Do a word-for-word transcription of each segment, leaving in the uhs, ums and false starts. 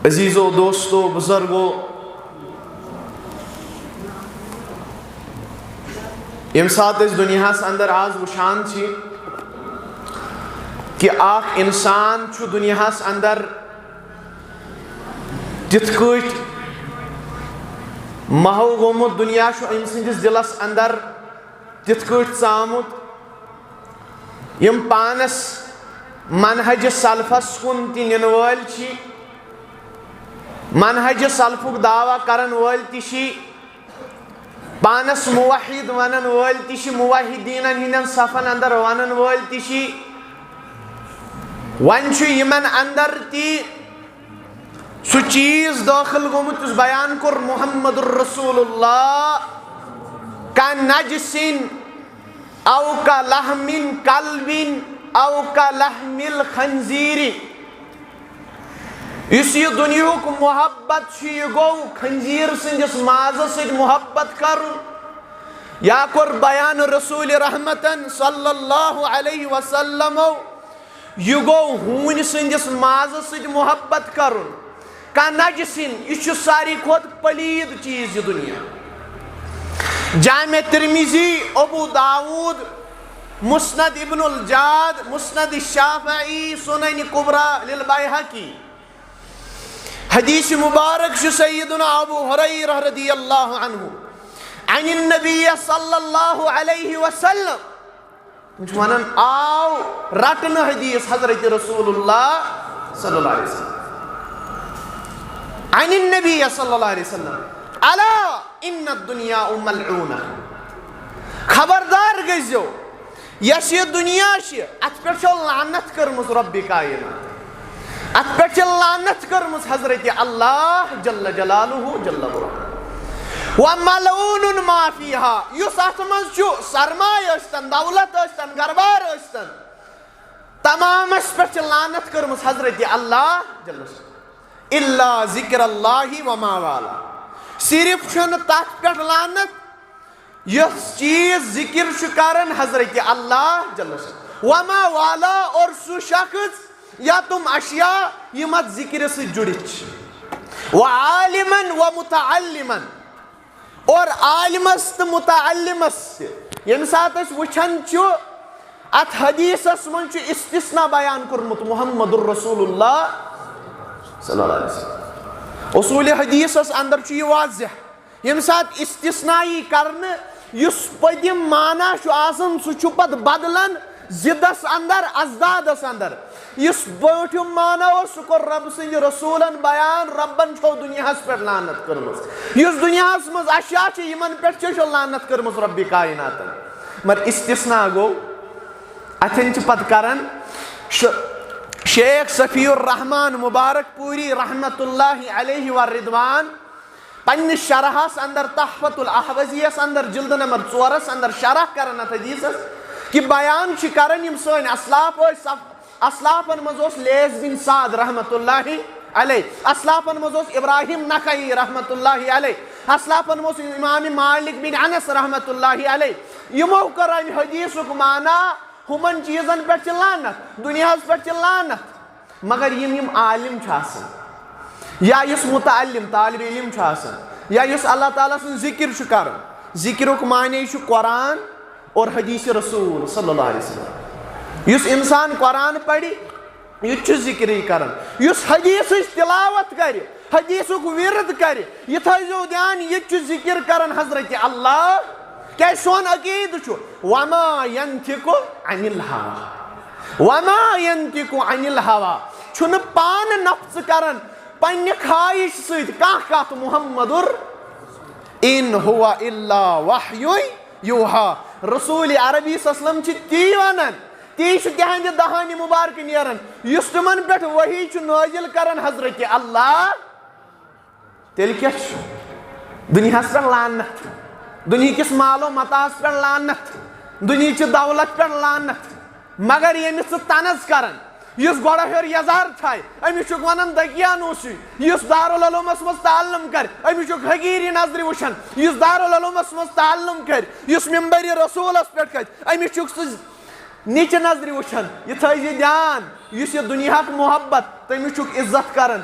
عزیزو، دوستو، بزرگو، ییٚمہِ ساتہٕ أسۍ دُنیاہَس اندر آز وٕچھان چھِ کہِ اکھ انسان چھُ دُنیاہَس اندر تِتھ کٲٹھۍ محو گوٚمُت، دُنیا چھُ أمۍ سٕنٛدِس دِلَس اندر تِتھ کٲٹھۍ ژامُت، یِم پانَس منہج سلفس کُن تہِ نِنہٕ وٲلۍ چھِ، منہج سلفُک دعویٰ کرن وٲلۍ تہِ چھِ، پانَس موحد ونن وٲلۍ تہِ چھِ، موحدیٖنن ہٕنٛدٮ۪ن صفن اندر ونن وٲلۍ تہِ چھِ۔ وۄنۍ چھُ یِمن اندر تہِ سُہ چیٖز دٲخل گوٚمُت یُس بیان کوٚر محمد رسول اللہ، کا نجسن او کا لحم کلب او کا لحم الخنزیر۔ یُس یہِ دُنیہُک محبت چھُ، یہِ گوٚو خنزیر سٕنٛدِس مازس سۭتۍ محبت کرُن۔ یا کوٚر بیان رسول رحمتن صلی اللہ علیہ وسلمو، یہِ گوٚو ہوٗنۍ سٕنٛدِس مازس سۭتۍ محبت کرُن۔ کا نجسن، یہِ چھُ ساروی کھۄتہٕ پلیٖد چیٖز یہِ دُنیا۔ جامع ترمذی، ابو داود، مسند ابن الجاد، مسند الشافعی، سنن کبریٰ للبیہقی۔ حدیث مبارک چھُ سیدنا ابو ہریرہ رضی اللہ عنہ عن النبی صلی اللہ علیہ وسلم۔ تِم چھِ وَنان، آو رٹنہٕ حدیث حضرت رسول اللہ صلی اللہ علیہ وسلم۔ عن النبی صلی اللہ علیہ وسلم، الا ان الدنیا ملعونہ۔ خبردار گٔژھزیو، یۄس یہِ دُنیا چھِ، اَتھ پٮ۪ٹھ چھو لعنت کٔرمٕژ رۄبِ کائنات۔ اَتھ پٮ۪ٹھ چھِ لعنت کٔرمٕژ حضرت اللہ جل جلالہ جل برہانہ۔ وملعون ما فیہا، یُس اَتھ منٛز چھُ، سرمایہ ٲسۍتن، دولت ٲسۍتن، گھربار ٲسۍتن، تمامس پٮ۪ٹھ چھِ لعنت کٔرمٕژ حضرت اللہ جل شانہ۔ الا ذکر اللہ وما والا، صرف چھُنہٕ تَتھ پٮ۪ٹھ لعنت یُس چیٖز ذکر چھُ کران حضرت اللہ جل شانہ۔ وما والا، اور سُہ شخص یا تِم اشیاء یِم اتھ ذکر سۭتۍ جُڑِتھ چھِ۔ وعالما ومتعلما، اور عالمس تہٕ متعلمس تہِ۔ ییٚمہِ ساتہٕ أسۍ وٕچھان چھِ اتھ حدیثس منٛز چھُ استثناء بیان کوٚرمُت محمد رسول اللہ صلی اللہ علیہ وسلم۔ اصول حدیثس اندر چھُ یہِ واضح۔ ییٚمہِ ساتہٕ استثناء یی کرنہٕ، یُس پٔتِم معنی چھُ آسان، سُہ چھُ پتہٕ بدلان ضدس اندر، اضدادس اندر۔ یُس برٛونٛٹھِم معنی اوس، سُہ کوٚر رۄب سٕنٛدِ رسوٗلن بیان، رۄبن چھو دُنیاہس پٮ۪ٹھ لعنت کٔرمٕژ۔ یُس دُنیاہس منٛز اشیاء چھِ، یِمن پٮ۪ٹھ چھِ چھو لعنت کٔرمٕژ رۄبِ کائناتن۔ مگر استثناء گوٚو، اتھٮ۪ن چھِ پتہٕ کران ش-، شیخ صفی الرحمان مبارک پوری رحمت اللہ علیہ و رضوان پننِس شرحس اندر، تحفۃ الاحوزیس اندر، جلد نمبر ژورس اندر شرح کران اتھ حدیثس، کہِ بیان چھِ کران یِم سٲنۍ اسلاف ٲسۍ، صف-، اسلافن منٛز اوس لیث بن سعد رحمت اللہ علیہ، اسلافن منٛز اوس ابراہیم نخعی رحمت اللہ علیہ، اسلافن منٛز اوس امام مالک بن انس رحمت اللہ علیہ۔ یِمو کٔر امہِ حدیثُک معنی ہُمن چیٖزن پٮ۪ٹھ چھِ لعنت، دُنیاہس پٮ۪ٹھ چھِ لعنت۔ مگر یِم، یِم عالم چھِ آسان، یا یُس متعلم طالب علم چھُ آسان، یا یُس اللہ تعالیٰ سُنٛد ذکر چھُ کران، ذکرُک معنی چھُ قرآن اور حدیث رسول صلی اللہ علیہ وسلم۔ یُس انسان قرآن پرِ، یہِ تہِ چھُ ذکرٕے کران۔ یُس حدیثٕچ تلاوت کرِ، حدیثُک ورد کرِ، یہِ تھٲیزیو دیان، یہِ تہِ چھُ ذکر کران حضرت اللہ۔ کیازِ سون عقیدٕ چھُ، وما ینطق عن الہوی، وما ینطق عن الہوی، چھُنہٕ پانہٕ نفژٕ کران پننہِ خواہش سۭتۍ کانٛہہ کتھ محمد، ان ہو الا وحی یوحی۔ رسول عربی صلی اللہ علیہ وسلم چھِ تی ونان، تی چھُ تِہنٛدِ دہانہِ مبارکہٕ نیران، یُس تِمن پٮ۪ٹھ وحی چھُ نٲزِل کران حضرت اللہ۔ تیٚلہِ کیٛاہ چھُ؟ دُنیاہَس پٮ۪ٹھ لعنت، دُنیہِکِس مال و متاعس پٮ۪ٹھ لعنت، دُنیہِچہِ دولت پٮ۪ٹھ لعنت۔ مگر ییٚمِس ژٕ طنز کران، یُس گۄڈٕ ہیوٚر یزار تھایہِ، أمِس چھُکھ ونان دقیانوسی۔ یُس دارالعلومس منٛز تعلم کرِ، أمِس چھُکھ حقیٖری نظرِ وٕچھان۔ یُس دارالعلومس منٛز تعلم کرِ، یُس ممبرِ رسولس پٮ۪ٹھ کھسہِ، أمِس چھُکھ ژٕ نِچہِ نظرِ وٕچھان۔ یہِ تھٲیزِ دیان، یُس یہِ دُنیاہُک محبت، تٔمِس چھُکھ عزت کران۔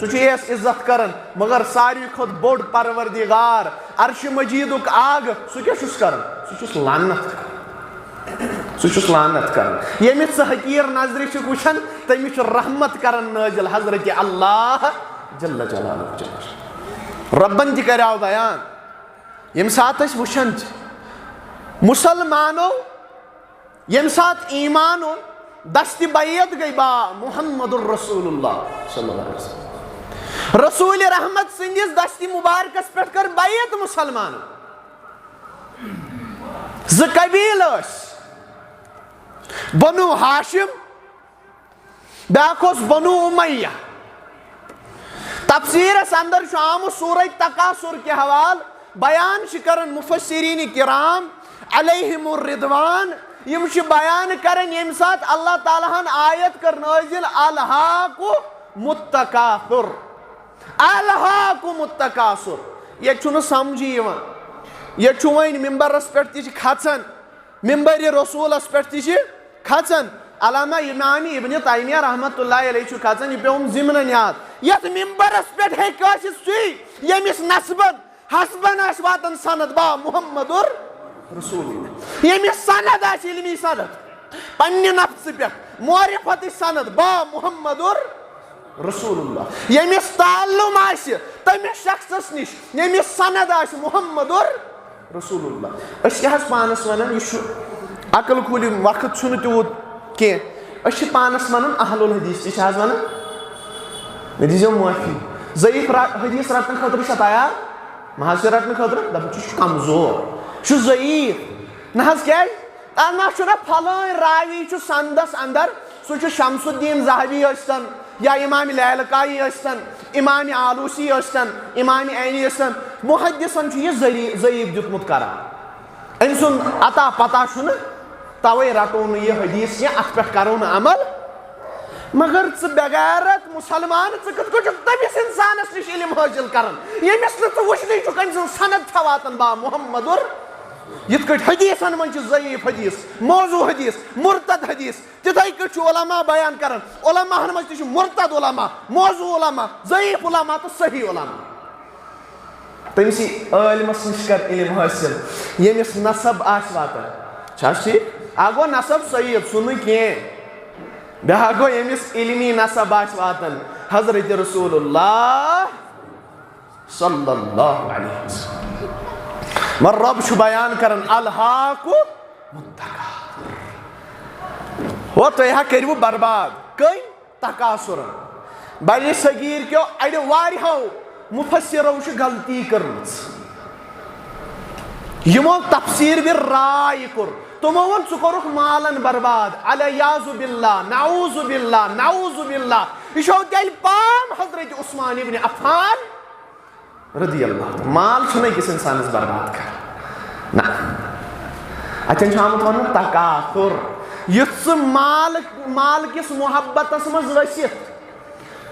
سُہ چھُ یَس عزت کران، مگر ساروی کھۄتہٕ بوٚڑ پروردگار عرش مجیدُک آگہٕ، سُہ کیٛاہ چھُس کران؟ سُہ چھُس لعنت کران۔ سُہ چھُس لعنت کران۔ ییٚمِس ژٕ حقیٖر نظرِ چھُکھ وٕچھان، تٔمِس چھُ رحمت کران نٲزِل حضرت اللہ جل جلالہ۔ رۄبن تہِ کریاو بیان، ییٚمہِ ساتہٕ أسۍ وٕچھان چھِ مُسلمانو ییٚمہِ ساتہٕ ایمان اوٚن، دستِ بیعت گٔے با محمد رسول اللہ صلی اللہ علیہ وسلم۔ رسول رحمت سٕنٛدِس دستِ مبارکس پٮ۪ٹھ کٔر بیعت مُسلمانو۔ زٕ قبیٖلہٕ ٲسۍ، بنو ہاشم، بیٛاکھ اوس بنو امیہ۔ تفسیٖرس اندر چھُ آمُت سورہ تکاثر کہِ حوالہٕ، بیان چھِ کران مفسرین کرام علیہم الرضوان، یِم چھِ بیان کران ییٚمہِ ساتہٕ اللہ تعالیٰ ہن آیت کٔر نٲزِل، الہاکم التکاثر، الہاکم التکاثر۔ ییٚتہِ چھُنہٕ سمجھی یِوان، ییٚتہِ چھُ وۄنۍ ممبرس پٮ۪ٹھ تہِ چھِ کھژان، ممبرِ رسولس پٮ۪ٹھ تہِ چھِ کھژان۔ علامہ امام ابن تیمیہ رحمۃ اللہ علیہ چھُ کھژان، یہِ پیوٚم ضمنن یاد۔ یتھ ممبرس پٮ۪ٹھ ہیٚکہِ ٲسِتھ سُے، ییٚمِس نسبن حسبن آسہِ واتان سند با محمد رسول اللہ، ییٚمِس سند آسہِ علمی سند پننہِ نفسہٕ پٮ۪ٹھ، معرفتٕچ سند با محمد رسول اللہ، ییٚمِس تعلم آسہِ تٔمِس شخصس نِش، ییٚمِس سند آسہِ محمد رسول اللہ۔ أسۍ کیٛاہ حظ پانس ونان، یہِ چھُ عقل کُلہِ وقت چھُنہٕ تیوٗت کینٛہہ۔ أسۍ چھِ پانس ونان اہل الحدیث تہِ چھِ حظ ونان۔ مےٚ دیٖزیو معٲفی۔ ضعیف را-، حدیث رٹنہٕ خٲطرٕ چھا تیار؟ مہ حظ چھِ رٹنہٕ خٲطرٕ، دپان چھُ، یہِ چھُ کمزور، یہِ چھُ ضعیف۔ نہ حظ کیٛازِ؟ اَتھ نہ چھُنہ پھلٲنۍ راوی چھُ سندس اندر، سُہ چھُ شمس الدین ذہبی ٲسۍتن یا امام لالکائی ٲسۍتن، امام آلوسی ٲسۍتن، امام عینی ٲسۍتن، محدثن چھُ یہِ ذری-، ضعیف دیُتمُت قرار۔ أمۍ سُنٛد عطا پتہ چھُنہٕ، توے رٹو نہٕ یہِ حدیث کینٛہہ، اتھ پٮ۪ٹھ کرو نہٕ عمل۔ مگر ژٕ بے غیرت مسلمان، ژٕ کِتھ کٔنۍ چھُکھ تٔمِس انسانس نِش علم حٲصِل کران، ییٚمِس نہٕ ژٕ وٕچھنٕے چھُکھ أمۍ سٕنٛز سند چھا واتان با محمد؟ یِتھ کٔنۍ حدیثن منٛز چھِ ضعیف حدیث، موضوع حدیث، مرتد حدیث، تِتھے کٔنۍ چھُ علماء بیان کران، علماءن منٛز تہِ چھِ مرتد علماء، موضوع علماء، ضعیف علماء تہٕ صحیح علماء۔ تٔمسٕے عٲلمس نِش کر علم حٲصِل، ییٚمِس نسب آسہِ واتان۔ چھا حظ ٹھیٖک؟ اکھ گوٚو نسب سید، سُہ نہٕ کینٛہہ۔ بیٛاکھ گوٚو ییٚمِس علمی نسب آسہِ واتان، حضرت رسول اللہ صلی اللہ علیہ وسلم۔ مگر رب چھُ بیان کران، الہاکم التکاثر۔ ہو تُہۍ ہا کٔرِو برباد۔ کٔمۍ؟ تکاثرن۔ بر صغیر کیو اڑِ واریاہو مفسرو چھِ غلطی کٔرمٕژ۔ یِمو تفسیر بر رائے کوٚر، تِمو ووٚن، ژٕ کوٚرُکھ مالن برباد، الیاذ باللہ، نعوذ باللہ، نعوذ باللہ۔ یہِ چھو تیٚلہِ پام حضرت عثمان ابن عفان رضی اللہ عنہ۔ مال چھُنہٕ أکِس اِنسانَس برباد کران۔ نہ۔ اَتٮ۪ن چھُ آمُت وَننہٕ تکاثر۔ یُتھ ژٕ مال، مال کِس محبتَس منٛز ؤسِتھ،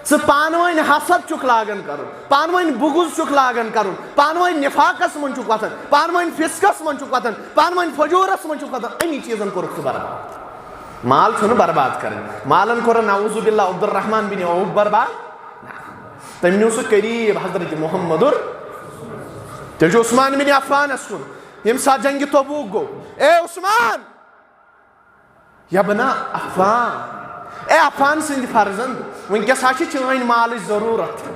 ژٕ پانہٕ ؤنۍ حسد چھُکھ لاگان کرُن، پانہٕ ؤنۍ بغض چھُکھ لاگان کرُن، پانہٕ ؤنۍ نفاقَس منٛز چھُکھ وَتھان، پانہٕ ؤنۍ فسقَس منٛز چھُکھ وَتھان، پانہٕ ؤنۍ فجورَس منٛز چھُکھ وَتھان، اَمی چیٖزَن کوٚرُکھ ژٕ برباد۔ مال چھُنہٕ برباد کرٕنۍ۔ مالن کوٚر نعوذ باللہ عبدالرحمان بن عوف برباد۔ تٔمۍ نیوٗ سُہ قریب حضرت محمدُر۔ تیٚلہِ چھُ عثمان بن عفانس کُن، ییٚمہِ ساتہٕ جنگِ تبوک گوٚو، "اے عثمان، یبنا عفان، اے عفان سٕنٛدِ فرزند، وٕنکیٚس ہا چھِ چٲنۍ مالٕچ ضروٗرت۔"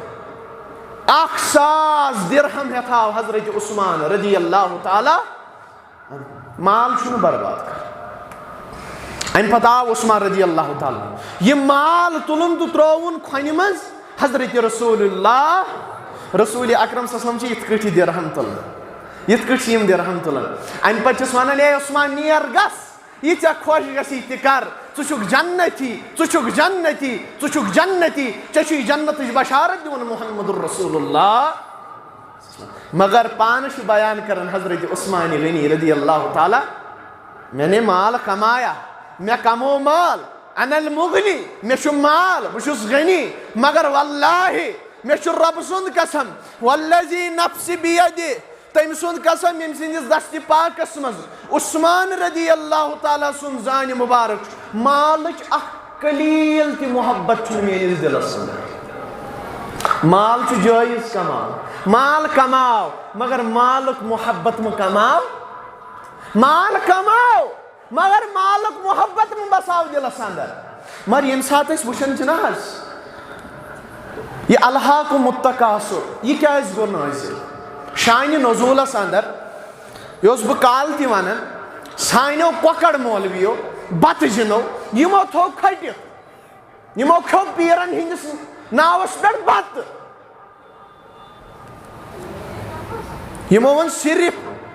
اکھ ساس درہم ہٮ۪تھ آو حضرت عثمان رضی اللہ تعالیٰ۔ مال چھُنہٕ برباد کرُن۔ اَمہِ پتہٕ آو عثمان رضی اللہ تعالیٰ عنہ۔ یہِ مال تُلُن تہٕ ترٛووُن کھۄنہِ منٛز حضرت رسول اللہ، رسول اکرم صلی اللہ علیہ وسلم چھِ یِتھ کٲٹھۍ یہِ درہم تُلان، یِتھ کٲٹھۍ چھِ یِم درہم تُلان۔ اَمہِ پتہٕ چھِس وَنان، "اے عثمان، نیر گژھ، یہِ ژےٚ خۄش گژھی تہِ کر، ژٕ چھُکھ جنتی، ژٕ چھُکھ جنتی، ژٕ چھُکھ جنتی، ژےٚ چھُے جنتٕچ بشارت دِوان محمد رسول اللہ۔" مگر پانہٕ چھُ بیان کران حضرت عثمان غنی رضی اللہ تعالیٰ، "میں نے مال کمایا، مےٚ کمو مال، انا المغنی، مےٚ چھُ مال، بہٕ چھُس غنی، مگر واللہ، مےٚ چھُ رۄبہٕ سُنٛد قسم، والذی نفسی بیدہ، تٔمۍ سُنٛد قسم، ییٚمہِ سٕنٛدِس دستِ پاکس منٛز عثمان رضی اللہ تعالیٰ سُنٛد زانہِ مبارک چھُ، مالٕچ اکھ قلیل تہِ محبت چھُنہٕ میٲنِس دِلس اندر۔" مال چھُ جٲیز کماو، مال کماو، مگر مالُک محبت مہٕ کماو۔ مال کماو، مگر مالُک محبت مہٕ بساو دِلس اندر۔ مگر ییٚمہِ ساتہٕ أسۍ وٕچھان چھِ نہ حظ، یہِ الہاکم التکاثر، یہِ کیازِ گوٚو نٲزِل؟ شانہِ نزولس اندر یہِ اوسُس بہٕ کالہٕ تہِ ونان، سانیو کۄکر مولویو، بتہٕ جِنو، یِمو تھوٚو کھٔٹِتھ، یِمو کھیوٚو پیرن ہٕنٛدِس ناوس پٮ۪ٹھ بتہٕ۔ یِمو ووٚن صرف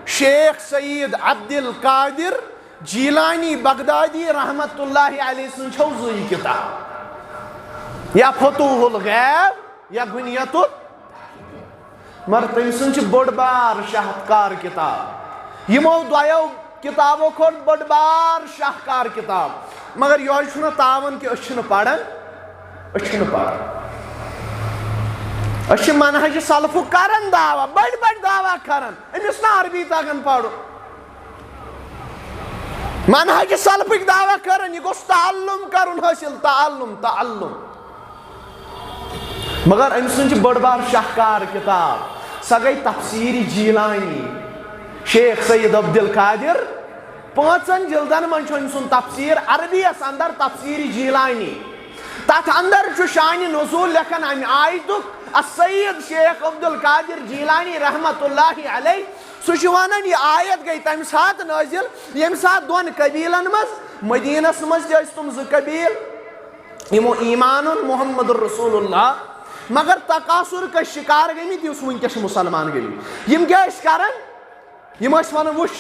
شیخ سید عبد القادر جیلانی بغدادی رحمت اللہ علیہ سٕنٛز چھو زٕے کِتاب، یا فتوح الغیب یا غنیت ال-، مگر تٔمۍ سٕنٛز چھِ بٔڑ بار شاہکار کِتاب۔ یِمو دۄیو کِتابو کھۄتہٕ بٔڑ بار شاہکار کِتاب۔ مگر یورٕ چھُنہٕ تاوان کہِ أسۍ چھِنہٕ پران، أسۍ چھِنہٕ پران۔ أسۍ چھِ منہج سلفُک کران دعویٰ، بٔڑۍ بٔڑۍ دعویٰ کران، أمِس نہٕ عربی تگان پرُن۔ منہج سلفٕکۍ دعویٰ کران، یہِ گوٚژھ تعلم کرُن حٲصِل، تعلم، تعلم۔ مگر أمۍ سٕنٛز چھِ بٔڑ بار شاہکار کِتاب، سۄ گٔے تفسیٖر جیلانی، شیخ سید عبد القادر۔ پانٛژن جلدن منٛز چھُ أمۍ سُنٛد تفسیٖر، عربی یس اندر تفسیٖر جیلانی۔ تتھ اندر چھُ شانِ نزول لیکھان امہِ آیتُک، السید شیخ عبد القادر جیلانی رحمت اللہ علیہ۔ سُہ چھُ ونان، یہِ آیت گٔے تمہِ ساتہٕ نٲزِل، ییٚمہِ ساتہٕ دۄن قبیلن منٛز، مدینس منٛز تہِ ٲسۍ تِم زٕ قبیل، یِمو ایمان اوٚن محمد رسول اللہ، مگر تکاثر کا شکار گٔمٕتۍ، یُس وٕنکیٚس چھِ مسلمان گٔمٕتۍ۔ یِم کیٛاہ ٲسۍ کران؟ یِم ٲسۍ ونان، وٕچھ،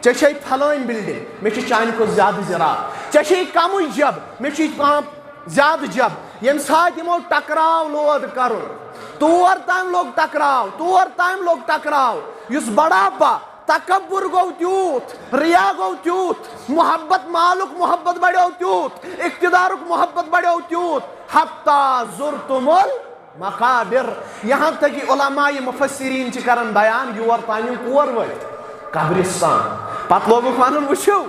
ژےٚ چھے پھلٲنۍ building، مےٚ چھِ چانہِ کھۄتہٕ زیادٕ زِراعت، ژےٚ چھے کمٕے جب، مےٚ چھِ پانہٕ زیادٕ جب۔ ییٚمہِ ساتہٕ یِمو ٹکراو لوگ کرُن، تور تام لوٚگ ٹکراو، تور تام لوٚگ ٹکراو۔ یُس بڑاپا، تکبر گوٚو تیوٗت، ریا گوٚو تیوٗت، محبت، مالُک محبت بڑیو تیوٗت، اقتدارُک محبت بڑیو تیوٗت، حتی زرتم المقابر، یہاں تک کہ علماء مفسرین چھِ کران بیان، یور تام یِم کور وٲتۍ، قبرستان۔ پتہٕ لوگُکھ ونُن، وٕچھِو،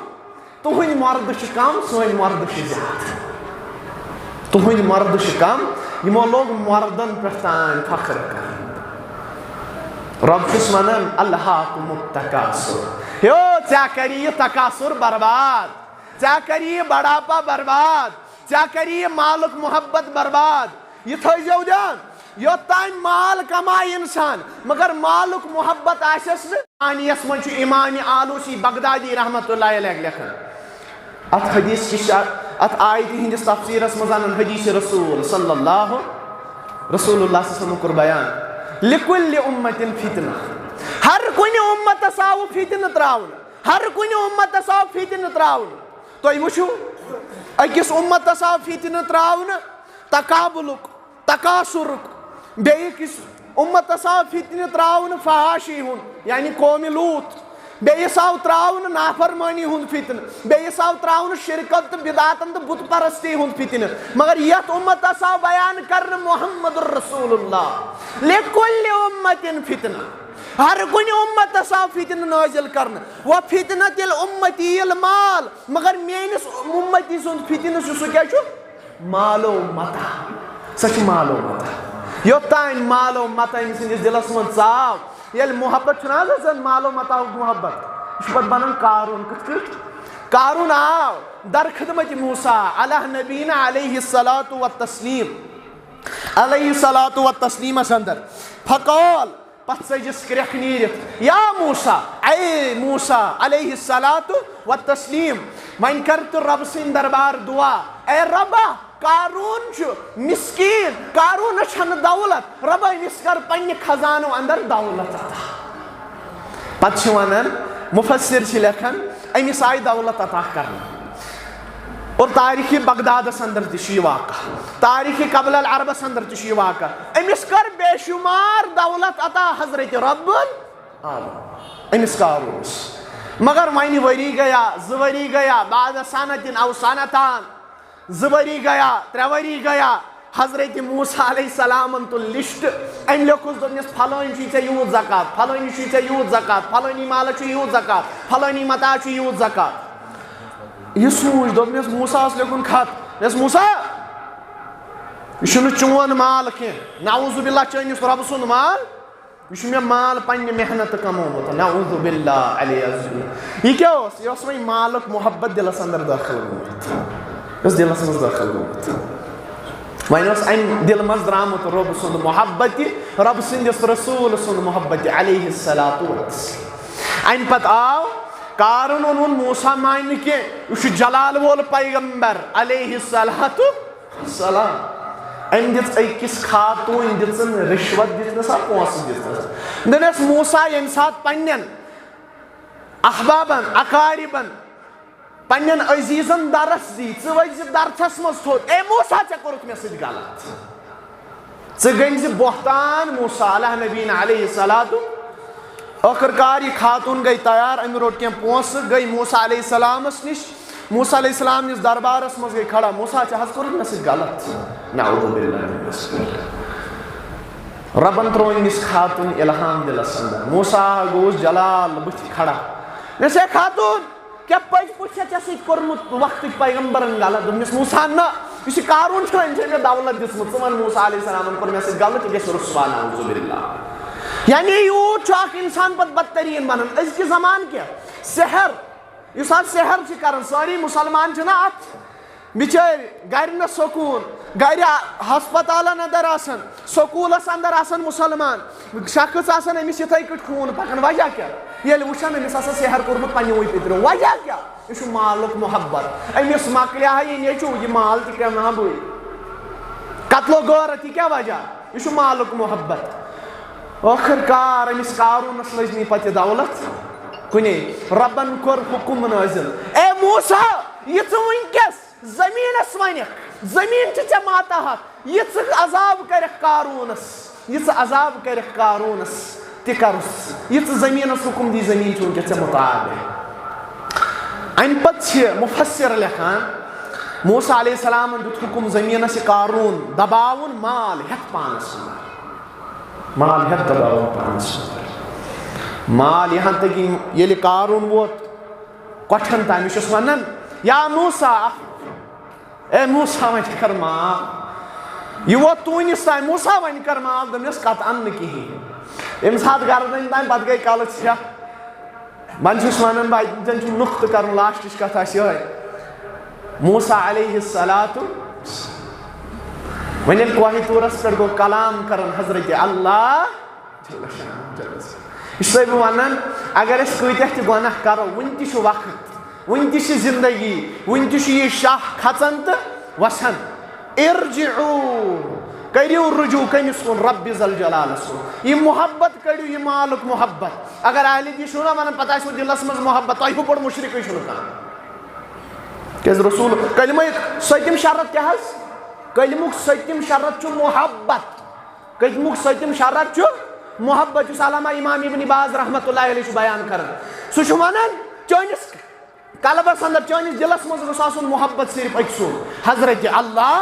تُہٕنٛدۍ مردٕ چھِ کم، سٲنۍ مردٕ چھِ زیادٕ۔ تُہٕنٛدۍ مردٕ چھِ کم، یِمو لوگ مردن پٮ۪ٹھ تام فخر کرُن۔ رۄب چھُس ونان، الہاکم التکاثر۔ ہیو، ژےٚ کری یہِ تکاثر برباد، ژےٚ کری یہِ بڑاپا برباد، ژےٚ کری یہِ مالُک محبت برباد۔ یہِ تھٲیزیو دیان، یوٚت تام مال کمایہِ انسان، مگر مالُک محبت آسٮ۪س نہٕ، معنیَس منٛز چھُ امام آلوسی بغدادی رحمت اللہ علیہ لیکھان۔ اتھ حدیث کِس چھِ، اتھ آیتہِ ہٕنٛدِس تفسیرس منٛز انان حدیث رسول صلی اللہ، رسول اللہ صلی اللہ علیہ وسلم کوٚر بیان، لکل امت فتنہ، ہر کُنہِ امتس آو فتنہٕ تراونہٕ، ہر کُنہِ امتس آو فتنہٕ تراونہٕ۔ تُہۍ وٕچھِو، أکِس امتس آو فتنہٕ تراونہٕ تقابلُک، تکاثرُک، بیٚیہِ کِس امتس آو فتنہٕ تراونہٕ فحاشی ہُنٛد، یعنی قومِ لوط۔ بیٚیِس آو تراونہٕ نافرمٲنی ہُنٛد فتنہٕ، بیٚیِس آو تراونہٕ شرکت تہٕ بدعتن تہٕ بت پرستی ہُنٛد فتنہٕ۔ مگر یتھ امتس آو بیان کرنہٕ محمد رسول اللہ، لکل امت فتنہ، ہر کُنہِ امتس آو فتنہٕ نٲزِل کرنہٕ۔ و فتنت الامتی المال، مگر میٲنِس امتی سُنٛد فتنہٕ چھُ، سُہ کیٛاہ چھُ؟ مال و متاع۔ سۄ چھِ مال و متاع۔ یوٚتام مال و متاع أمۍ سٕنٛدِس دِلس منٛز ژاو، ییٚلہِ محبت چھُنہٕ حظ آسان مال و متاعُک محبت، یہِ چھُ پتہٕ بنان قارون۔ کِتھ کٲٹھۍ؟ قارون آو در خدمت موسیٰ علیٰ نبینا علیہ الصلوۃ والتسلیم، علیہ الصلوۃ والتسلیمس اندر۔ فقال، پتہٕ ژٔجِس کرٛٮ۪کھ نیٖرِتھ، یا موسیٰ، اے موسیٰ علیہ الصلوۃ والتسلیم، وۄنۍ کر تہٕ رۄب سٕنٛدِ دربار دعا، اے رۄبا، قارون چھُ مسکین، قارونس چھنہٕ دولت، رۄبا أمِس کر پننہِ خزانو اندر دولت عطا۔ پتہٕ چھِ ونان، مفسر چھِ لیکھان، أمِس آیہِ دولت عطا کرنہٕ۔ اور تاریخ بغدادس اندر تہِ چھُ یہِ واقعہ، تاریخ قبل العربس اندر تہِ چھُ یہِ واقعہ۔ أمِس کر بے شمار دولت عطا حضرت رب العالمین، أمِس قارونس۔ مگر وۄنۍ ؤری گیا، زٕ ؤری گیا، بعد سنتن او سنتان، زٕ ؤری گیا، ترٛےٚ ؤری گیا، حضرت موسیٰ علیہ السلامن تُل لسٹ۔ أمۍ لیوٚکھُس، دوٚپنس، فلٲنۍ چھُے ژےٚ یوٗت زکوٰۃ، فلٲنی چھُے ژےٚ یوٗت زکوٰۃ، فلٲنی مالس چھُ یوٗت زکوٰۃ، فلٲنی متاع چھُ یوٗت زکوٰۃ۔ یہِ سوٗنچ، دوٚپنس، موسیٰ ہس لیوٚکھُن خط، دوٚپنس، موسیٰ، یہِ چھُنہٕ چون مال کینٛہہ۔ نعوذ باللہ، چٲنِس رۄبہٕ سُنٛد مال۔ یہِ چھُ مےٚ مال پننہِ محنتہٕ کمومُت۔ نعوذ باللہ، علی عزوجل۔ یہِ کیٛاہ اوس؟ یہِ اوس وۄنۍ مالُک محبت دِلس اندر دٲخل گوٚمُت۔ یہِ اوس دِلس منٛز دٲخل گوٚمُت۔ وۄنۍ اوس امہِ دِلہٕ منٛز درٛامُت رۄب سُنٛد محبت تہِ، رۄب سٕنٛدِس رسول سُنٛد محبت تہِ، علیہ الصلوۃ والسلام۔ امہِ پتہٕ آو قارون، ووٚن موسیٰ مانہِ نہٕ کینٛہہ، یہِ چھُ جلال وول پیغمبر، علیہ الصلوۃ والسلام۔ أمۍ دِژ أکِس خاتوٗنۍ، دِژٕن رِشوت، دِژنَس ہا پونٛسہٕ دِژنَس۔ دوٚپنَس، "موسیٰ، ییٚمہِ ساتہٕ پنٛنٮ۪ن احبابن، اقاربن، پنٛنٮ۪ن عزیزن درس دی، ژٕ ؤتھۍ زِ درسس منٛز تھوٚد۔ اے موسیٰ، ژےٚ کوٚرُتھ مےٚ سۭتۍ غلط۔ ژٕ گٔنۍ زِ بہتان موسیٰ علیٰ نبینا علیہ الصلوۃ۔" ٲخٕر کار یہِ خاتوٗن گٔے تیار، أمۍ روٚٹ کینٛہہ پونٛسہٕ، گٔے موسیٰ علیہ السلامس نِش۔ موسیٰ علیہ السلام نِس دربارس منٛز گٔے کھڑا، "موسیٰ، ژےٚ حظ کوٚرُتھ مےٚ سۭتۍ غلط۔ نعوذ باللہ من ذلک۔" رۄبن ترٛوو أمِس خاتوٗن الہام دِلس اندر۔ موسیٰ گوٚوُس جلال بٕتھِ کھڑا۔ مےٚ سے خاتوٗن، کیٛاہ پٔزۍ پٲٹھۍ چھےٚ ژےٚ سۭتۍ کوٚرمُت وقتٕکۍ پیغمبرن غلط؟ دوٚپنس، "موسیٰ، نہ، یُس یہِ قارون چھُنہ، أمۍ چھےٚ مےٚ دولت دِژمٕژ، ژٕ وَن موسیٰ علیہ السلامن کوٚر مےٚ سۭتۍ غلط، یہِ گژھِ رُسوا، نعوذ باللہ۔" یعنی یوٗت چھُ اکھ انسان پتہٕ بدتریٖن بنان۔ أزکہِ زمانہٕ کہِ سحر، یُس آز سحر چھِ کران، سٲری مسلمان چھِنہ اتھ بِچٲرۍ گرِ نہٕ سکوٗن، گرِ ہسپتالن اندر آسان، سکوٗلس اندر آسان مسلمان شخص آسان، أمِس یِتھَے کٔٹھۍ خوٗن پکان۔ وجہ کیٛاہ؟ ییٚلہِ وٕچھان أمِس آسان سحر کوٚرمُت پننہِ وٕنۍ پِترِ۔ وجہ کیٛاہ؟ یہِ چھُ مالُک محبت۔ أمِس مۄکلہِ ہا یہِ نیٚچوٗ، یہِ مال تہِ کَرٕ ہا بٕے۔ قتل و غارت، یہِ کیٛاہ وجہ؟ یہِ چھُ مالُک محبت۔ ٲخٕر کار أمِس قارونس لٔج نہٕ پتہٕ یہِ دولت کُنے۔ رۄبن کوٚر حُکم نٲزِل، "اے موسیٰ، یہِ ژٕ وٕنکیٚس زٔمیٖنَس وَنٮ۪کھ، زٔمیٖن چھِ ژےٚ ماتحت، یہِ ژٕ عذاب کَرٮ۪کھ قارونَس، یہِ ژٕ عذاب کَرٮ۪کھ قارونَس، تہِ کَرُس، یہِ ژٕ زٔمیٖنَس حُکُم دی، زٔمیٖن چھِ وٕنکٮ۪س ژےٚ مُتابع۔" اَمہِ پَتہٕ چھِ مُفسِر لیکھان، موسیٰ علیہ السلامَن دیُت حُکُم زٔمیٖنَس یہِ قارون دَباوُن، مال ہٮ۪تھ پانَس اَندَر، مال ہٮ۪تھ دَباوُن پانَس اَندَر۔ مال یہاں تک کہ ییٚلہِ قارون ووت کۄٹھٮ۪ن تام، یہِ چھُس وَنان، "یا موسیٰ، اے موسیٰ، وۄنۍ کر معاف۔ یہِ ووت تونِس تام، موسیٰ، وۄنۍ کر معاف۔" دوٚپنَس، "قطعاً نہٕ کِہیٖنۍ۔" ییٚمہِ ساتہٕ گردَنہِ تام، پَتہٕ گٔے کَلہٕ ژھٮ۪کھ۔ وۄنۍ چھُس وَنان بہٕ، اَتٮ۪ن چھُم نُقطہٕ کَرُن، لاسٹٕچ کَتھ آسہِ یِہوٚے۔ موسیٰ علیہ الصلوۃ، وۄنۍ ییٚلہِ کوہِ طورَس پٮ۪ٹھ گوٚو کلام کَرُن حضرت اللہ، یہِ چھُسَے بہٕ وَنان، اگر أسۍ کۭتیٛاہ تہِ گۄناہ کَرو، وٕنہِ تہِ چھُ وقت، وٕنہِ تہِ چھِ زندگی، وٕنہِ تہِ چھُ یہِ شاہ کھژان تہٕ وَسان۔ ارجعوا، کٔرِو رجوع کٔمِس کُن؟ رب ذل جلالس کُن۔ یہِ محبت کٔڑِو، یہِ مالُک محبت۔ اگر اہل حدیث چھُو نہ وَنان، پتہٕ آسِوٕ دِلس منٛز محبت، تۄہہِ ہیوٗ بوٚڑ مُشرِکٕے چھُنہٕ کانٛہہ۔ کیٛازِ رسول، کلمہٕ سٔتِم شرط کیٛاہ حظ؟ کلمُک سٔتِم شرط چھُ محبت۔ کلمُک سٔتِم شرط چھُ محبت، یُس علامہ امام ابن باز رحمتہ اللہ علیہ چھُ بیان کران۔ سُہ چھُ وَنان، چٲنِس قلبس اندر، چٲنِس دِلس منٛز گوٚژھ آسُن محبت صرف أکۍ سُنٛد، حضرت اللہ۔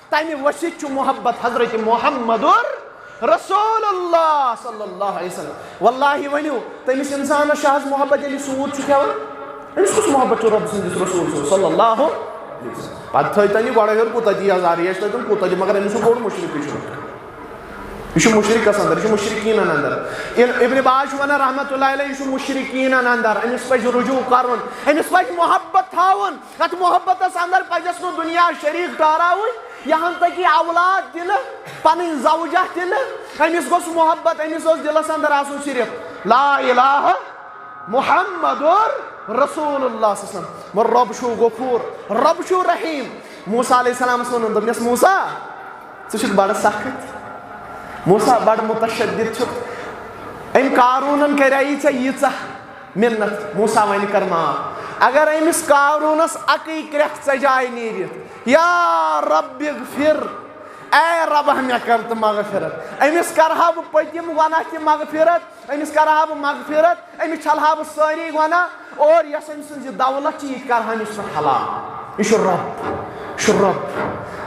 تمہِ ؤسِتھ چھُ محبت حضرت محمد رسول اللہ صلی اللہ علیہ وسلم۔ واللہ ؤنِو، تٔمِس انسانس چھُ آز محبت، ییٚلہِ سوٗد چھُ کھٮ۪وان، أمِس کُس محبت چھُ رۄب سٕنٛدِس رسول سُنٛد صلی اللہ علیہ وسلم؟ پتہٕ تھٲے تن یہِ گۄڈٕ ہیوٚر کوٗتاہ دِ یزار، یہِ ٲسۍ تن کوٗتاہ دِ، مگر أمِس چھُ بوٚڑ مُشرِکٕے چھُ۔ یہِ چھُ مُشرِکَس اندر، یہِ چھُ مُشرِکیٖنَن اندر۔ ییٚلہِ ابن باز چھُ وَنان رحمتہ اللہ علیہ، یہِ چھُ مُشرِکیٖنَن اندر، أمِس پَزِ رجوع کَرُن، أمِس پَزِ محبت تھاوُن۔ اَتھ محبتَس اندر پَزٮ۪س نہٕ دُنیا شریٖک ٹھہراوٕنۍ، یہاں تک کہ اولاد تہِ نہٕ، پَنٕنۍ زوجہ تہِ نہٕ۔ أمِس گوٚژھ محبت، أمِس اوس دِلَس اندر آسُن صرف لا الہ محمد رسول اللہ صلی اللہ علیہ وسلم۔ مگر رۄب چھُ غفور، رۄب چھُ رحیٖم۔ موسیٰ علیہ السلامَس ووٚنُن، دوٚپنَس، "موسیٰ، ژٕ چھُکھ بڑٕ سخت۔ موسیٰ، بڑٕ متشدد چھُکھ۔ أمۍ قارونن کریایی ژےٚ ییٖژاہ منت، موسیٰ وۄنۍ کر معاف۔ اگر أمِس قارونس اکٕے کرٛٮ۪کھ ژےٚ جایہِ نیرِتھ، یا رب اغفر، اے ربہ مےٚ کر تہٕ مغفرت۔ أمِس کرہا بہٕ پٔتِم گۄناہ تہِ مغفرت، أمِس کرہا بہٕ مغفرت، أمِس چھلہا بہٕ سٲری گۄناہ، اور یۄس أمۍ سٕنٛز یہِ دولت چھِ، یہِ تہِ کرہا أمِس پٮ۪ٹھ حلال۔" یہِ چھُ رۄب، یہِ چھُ رۄب۔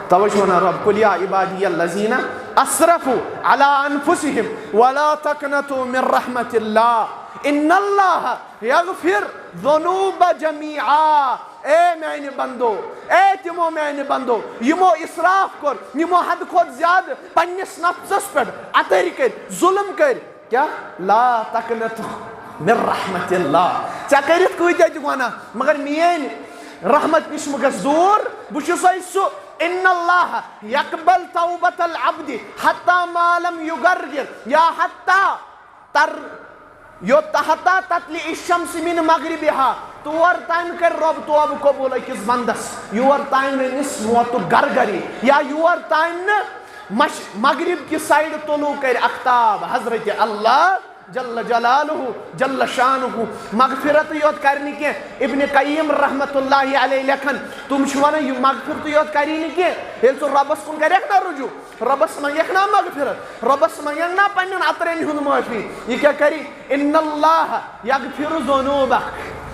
توے چھُ ونان رۄب، "قل یا عبادی الذین اسرفوا علی انفسہم ولا تقنطوا من رحمۃ اللہ ان اللہ یغفر الذنوب جمیعا۔" اے میانہِ بندو، اے تِمو میانہِ بندو، یِمو اسراف کوٚر، یِمو حد کھۄتہٕ زیادٕ پننِس نفسس پٮ۪ٹھ اَتٕرۍ کٔرۍ، ظلم کٔرۍ، کیا؟ لا تقنطوا من رحمت اللہ۔ ژےٚ کٔرِتھ کۭتیاہ تہِ گۄناہ، مگر میٲنۍ رحمت نِش مہٕ گژھ دوٗر۔ بہٕ چھُسے سُہ، ان اللہ یقبل توبۃ العبد حتی ما لم یغرغر، یا حتی تر، یوت حتی تطلع الشمس من مغربها، تور تام کر رب توبہ قبول اکس بندس، یور تام نہٕ أمس موتک گرگر یی، یا یور تام نہٕ مش-، مغرب کہ سائیڈ طلوع کر اختاب۔ حضرت اللہ جل جلالہ، جل شانہ، مغفرت یوت کرِ نہٕ کینٛہہ۔ ابن قیم رحمت اللہ علیہ لیکھان، تم چھِ ونان، یہِ مغفرت یوت کری نہٕ کینٛہہ، ییٚلہِ ژٕ ربس کُن کرکھ نا رجوع، ربس منگکھ نا مغفرت، ربس منگکھ نا پننٮ۪ن اَترٮ۪ن ہُنٛد معٲفی، یہِ کیٛاہ کری؟ ان اللہ یغفر الذنوب،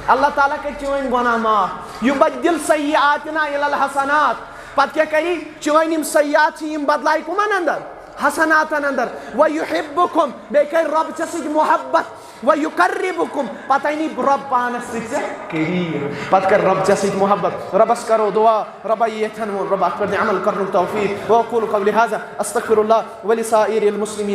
اللہ تعالیٰ کرِ چٲنۍ گۄناہ معاف۔ یبدل سیئاتنا الی الحسنات، پتہٕ کیٛاہ کری؟ چٲنۍ یِم سیئات چھِ، یِم بدلایہِ کُمن اندر؟ حسناتن اندر۔ ویحبکم، بیٚیہِ کرِ رب ژےٚ سۭتۍ محبت۔ ویقربکم، پتہٕ اَنی رب پانس سۭتۍ ژےٚ قریب، پتہٕ کرِ رب ژےٚ سۭتۍ محبت۔ ربس کرو دعا، ربا یہِ یتھن ووٚن، ربا اتھ پٮ۪ٹھ دِ عمل کرنُک توفیق۔ واقول قولی ھذا، استغفر اللہ ولسائر المسلمین۔